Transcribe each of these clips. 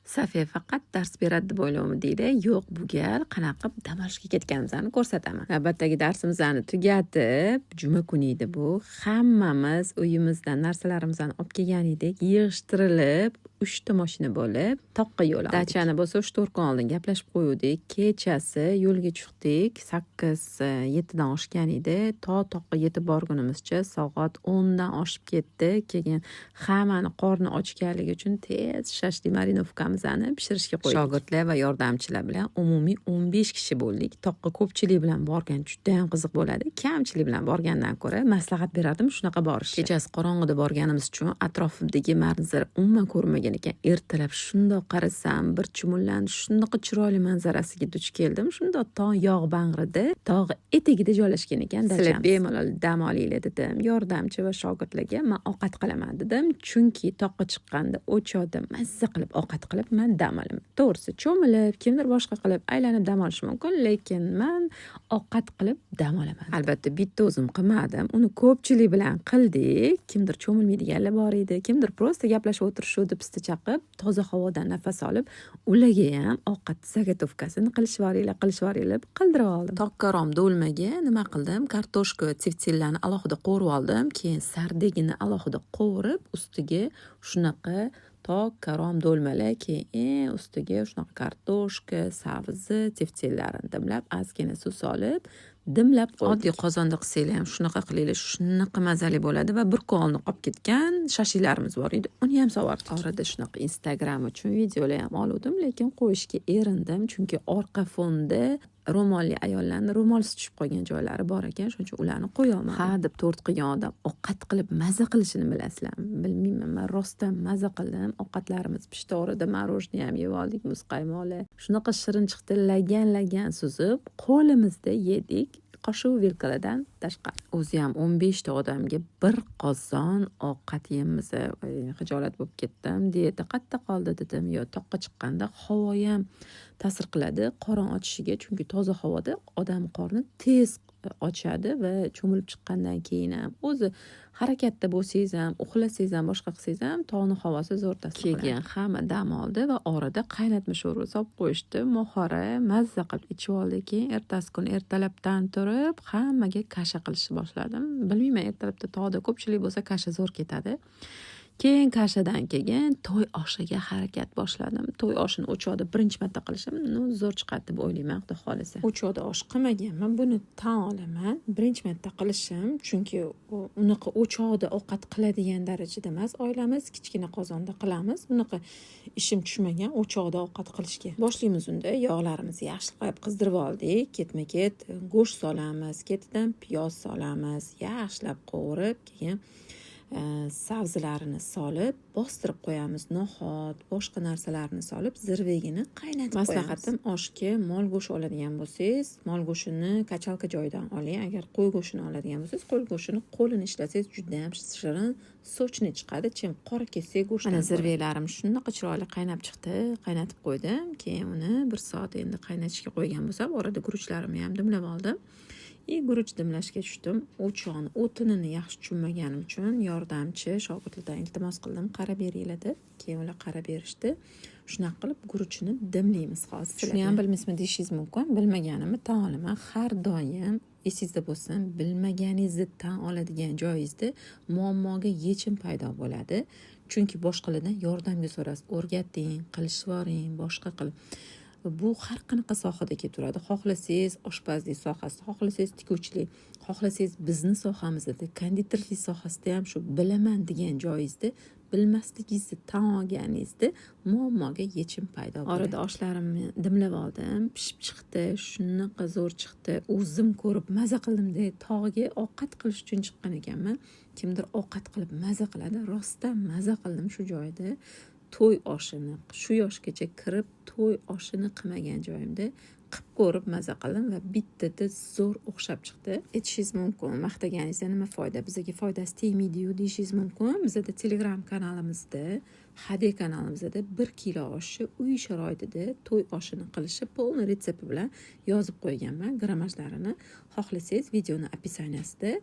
Safiya faqat dars beradi deb o'ylovdinglar. Yo'q, bu gal qanaqa qilib dam olishga ketganimizni ko'rsataman. Navbatdagi darsimizni tugatib, juma kuni edi bu. Hammamiz uyimizdan narsalarimizni olib kelgan edik. Yig'ishtirilib, 3 ta mashina bo'lib, toqqa yo'l oldik. Dachani bo'lsa 3-4 kun oldin gaplashib qo'yuvdik. Kechasi yo'lga chiqdik. 8, 7 dan oshgan edi. To toqqa yetib borgunimizcha soat 10 dan oshib ketdi. Keyin hammani qorni ochganligi uchun tez shashlik, мариновка mizni pishirishga qo'ydik. Shogirdlar va yordamchilar bilan umumiy 15 kishi bo'ldik. Toqqa ko'pchilik bilan borgan judayam qiziq bo'ladi. Kamchilik bilan borgandan ko'ra maslahat berardim shunaqa borishni. Kechasi qorong'ida borganimiz uchun atrofimdagi manzara umuman ko'rinmagan ekan. Ertalab shundoq qarasam, bir chumullarni shunaqa chiroyli manzarasiga duch keldim. Shundoq tog' yog' bag'rida, tog' etagida joylashgan ekan dachamiz. Sizlar bemalol dam olinglar dedim. Yordamchi va shogirdlarga man ovqat qilaman dedim. Chunki toqqa chiqqanda o'choqda mazza qilib ovqat qilib man dam olaman. To'g'risi, cho'milib, kimdir boshqa qilib aylanib dam olishi mumkin, lekin man ovqat qilib dam olaman. Albatta, bitta o'zim qilmadim. Uni ko'pchilik bilan qildik. Kimdir cho'milmaydiganlar bor edi, kimdir просто gaplashib o'tirishuvdi, pista chaqib, toza havodan nafas olib, ularga ham ovqat заготовка sini qilishib yuboringlar, qilishib yuboringlar deb qildirib oldim. Tokkarom do'lmaga nima qildim? Kartoshka, teftellarni alohida qovurib oldim. Keyin sardegini alohida qovurib, ustiga shunaqa tok karom do'lmalar, keyin eng ustiga shunaqa kartoshka, sabzi, teftellarini dimlab, ozgina suv solib, dimlab qo'ydik. Oddiy qozonda qilsanglar ham shunaqa qilinglar, shunaqa mazali bo'ladi va bir kun oldin qolib ketgan shashliklarimiz bor edi. Uni ham sovardik. Orada shunaqa Instagram uchun videolar ham oluvdim, lekin qo'yishga erindim, chunki orqa fonda ro'molli ayollarni ro'molsiz tushib qolgan joylari bor ekan, shuning uchun ularni qo'yolmadim. Ha deb tort qilgan odam ovqat qilib maza qilishini bilasizlarmi? Bilmayman, man rostdan maza qildim. Ovqatlarimiz pishdi, orada мороженое ham yeb oldik, muzqaymoqlar. Shunaqa shirin chiqdi, lagan lagan suzib, qo'limizda yedik. Qoshiq, vilkalardan tashqari. O'zi ham 15 ta odamga bir qozon ovqat yeymiz. Voy, xijolat bo'lib ketdim. Dieta qayerda qoldi dedim. Yo, toqqa chiqqanda havo ham ta'sir qiladi qorin ochishiga, chunki toza havoda odam qorni tez ochadi va cho'milib chiqqandan keyin ham, o'zi harakatda bo'lsangiz ham, uxlasangiz ham, boshqa qilsangiz ham tog'ni havosi zo'r ta'sir qiladi. Keyin hamma dam oldi va orada qaynatma sho'rva solib qo'yishdi. Mohora mazza qilib ichib oldik. Keyin ertasi kuni ertalabdan turib hammaga kasha qilishni boshladim. Bilmayman, ertalabda tog'da ko'pchilik bo'lsa, kasha zo'r ketadi. Keyin kashadan keyin to'y oshiga harakat boshladim. To'y oshini o'choqda birinchi marta qilishim, ну, zo'r chiqadi deb o'ylayman, Xudo xohlasa. O'choqda osh qilmaganman, buni tan olaman. Birinchi marta qilishim, chunki unaqa o'choqda ovqat qiladigan darajada emas oilamiz, kichkina qozonda qilamiz. Unaqa ishim tushmagan o'choqda ovqat qilishga. Boshlaymiz unda. Yog'larimizni yaxshilab qizdirib oldik. Ketma-ket go'sht solamiz, ketidan piyoz solamiz, yaxshilab qovurib, keyin sabzilarini solib, bostirib qo'yamiz. No'xat, boshqa narsalarni solib, zirvegini qaynatib qo'yamiz. Maslahatim, oshga mol go'shti oladigan bo'lsangiz, mol go'shtini качалка joyidan oling. Agar qo'y go'shtini oladigan bo'lsangiz, qo'y go'shtini qo'lini ishlatsangiz judayam shirin, сочный chiqadi, чем qora kesak go'shtdan. Mana, zirvelarim shunaqa chiroyli qaynab chiqdi. Qaynatib qo'ydim. Keyin uni bir soat endi qaynatishga qo'ygan bo'lsam, orada guruchlarimni ham dimlab oldim. И guruch dimlashga tushdim. O'choqni o'tinini yaxshi tushunmaganim uchun yordamchi shogirdlardan iltimos qildim, qarab beringlar deb. Keyin ular qarab berishdi. Shunaqa qilib guruchni dimlaymiz hozir. Shuni ham bilmaysizmi deyishingiz mumkin. Bilmaganimni tan olaman. Har doim esingizda bo'lsin, bilmaganingizni tan oladigan joyingizda muammoga yechim paydo bo'ladi. Chunki boshqalardan yordamga so'rasiz. O'rgating, qilishib yuboring, boshqa qil. Bu har qanaqa sohada ketaveradi. Xohlasangiz oshpazlik sohasida, xohlasangiz tikuvchilik, xohlasangiz bizni sohamizda, konditerlik sohasida ham shu bilaman degan joyingizda bilmasligingizni tan olganingizda muammoga yechim paydo bo'ladi. Orada oshlarimni dimlab oldim, pishib chiqdi, shunaqa zo'r chiqdi. O'zim ko'rib maza qildimda, tog'ga ovqat qilish uchun chiqqan ekanman. Kimdir ovqat qilib maza qiladi. Rostdan maza qildim shu joyda. To'y oshini shu yoshgacha kirib to'y oshini qilmagan joyimda qilib ko'rib maza qildim va bittada zo'r o'xshab chiqdi. Aytishingiz mumkin, maqtaganingizda nima foyda, bizga foydasi tegmaydiyu deyishingiz mumkin. Bizada Telegram kanalimizda, HD kanalimizda 1 kilo oshni uy sharoitida to'y oshini qilishi полный retsepti bilan yozib qo'yganman, grammajlarini. Xohlasangiz, videoni описание sida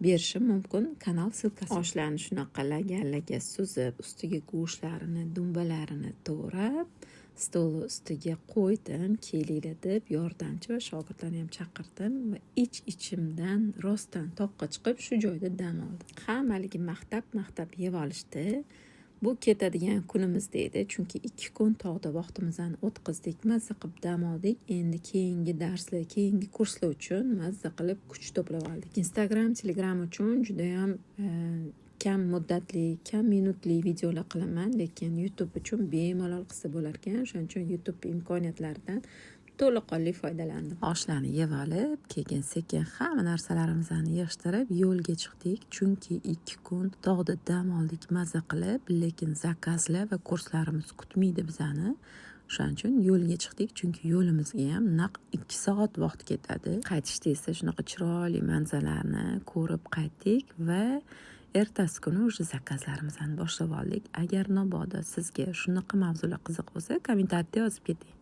berishim mumkin kanal ссылка si. Oshlarni shunaqa laganlarga suzib, ustiga go'shtlarini, dumbalarini to'g'rab. Stol ustiga qo'ydim, kelinglar deb yordamchi va shogirdlarni ham chaqirdim va ich ichimdan rostdan toqqa chiqib, shu joyda dam oldim. Hammaligi maqtab maqtab yeb olishdi. Bu ketadigan kunimiz edi, chunki 2 kun tog'da vaqtimizni o'tkazdik, mazza qilib dam oldik. Endi keyingi darslar, keyingi kurslar uchun mazza qilib kuch to'plab oldik. Instagram, Telegram uchun judayam kam muddatli, kam minutli videolar qilaman, lekin YouTube uchun bemalol qilsa bo'larkan. O'shaning uchun YouTube imkoniyatlaridan to'laqonli foydalandim. Oshlarni yeb olib, keyin sekin hamma narsalarimizni yig'ishtirib, yo'lga chiqdik, chunki 2 kun tog'da dam oldik maza qilib, lekin zakazlar va kurslarimiz kutmaydi bizani. O'shaning uchun yo'lga chiqdik, chunki yo'limizga ham naq 2 soat vaqt ketadi. Qaytishda esa shunaqa chiroyli manzaralarni ko'rib qaytdik va ertasi kuni уже zakazlarimizni boshlab oldik. Agar mabodo sizga shunaqa mavzular qiziq bo'lsa, kommentariyada yozib keting.